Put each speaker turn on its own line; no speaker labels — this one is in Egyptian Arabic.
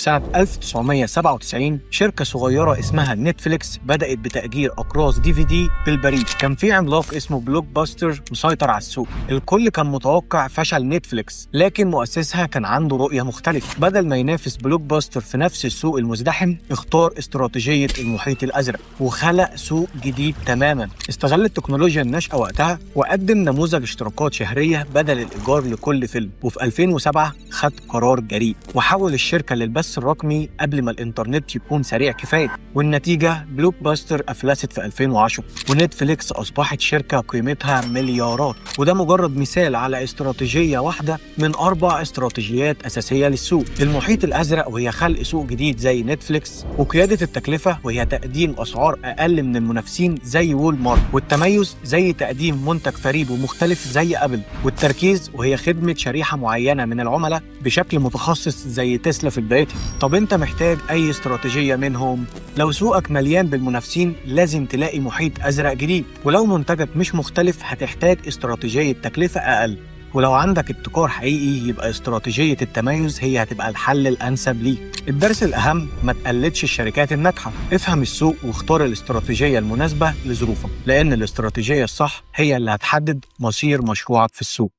سنة 1997 شركة صغيرة اسمها نتفليكس بدأت بتأجير أقراص DVD بالبريد. كان في عملاق اسمه بلوك باستر مسيطر على السوق. الكل كان متوقع فشل نتفليكس، لكن مؤسسها كان عنده رؤية مختلفة. بدل ما ينافس بلوك باستر في نفس السوق المزدحم، اختار استراتيجية المحيط الأزرق وخلق سوق جديد تماما. استغل التكنولوجيا الناشئة وقتها وقدم نموذج اشتراكات شهرية بدل الإيجار لكل فيلم. وفي 2007 خد قرار جريء وحول الشركة للبث الرقمي قبل ما الإنترنت يكون سريع كفاية. والنتيجة بلوك باستر أفلست في 2010، ونتفليكس أصبحت شركة قيمتها مليارات. وده مجرد مثال على استراتيجية واحدة من 4 استراتيجيات أساسية للسوق: المحيط الأزرق وهي خلق سوق جديد زي نتفليكس، وقيادة التكلفة وهي تقديم أسعار أقل من المنافسين زي وول مارت، والتميز زي تقديم منتج فريد ومختلف زي أبل، والتركيز وهي خدمة شريحة معينة من العملاء بشكل متخصص زي تسلا في بدايتها. طب انت محتاج اي استراتيجية منهم؟ لو سوقك مليان بالمنافسين لازم تلاقي محيط ازرق جديد، ولو منتجك مش مختلف هتحتاج استراتيجية تكلفة اقل، ولو عندك ابتكار حقيقي يبقى استراتيجية التميز هي هتبقى الحل الأنسب ليك. الدرس الأهم: ما تقلدش الشركات الناجحة، افهم السوق واختار الاستراتيجية المناسبة لظروفك، لأن الاستراتيجية الصح هي اللي هتحدد مصير مشروعك في السوق.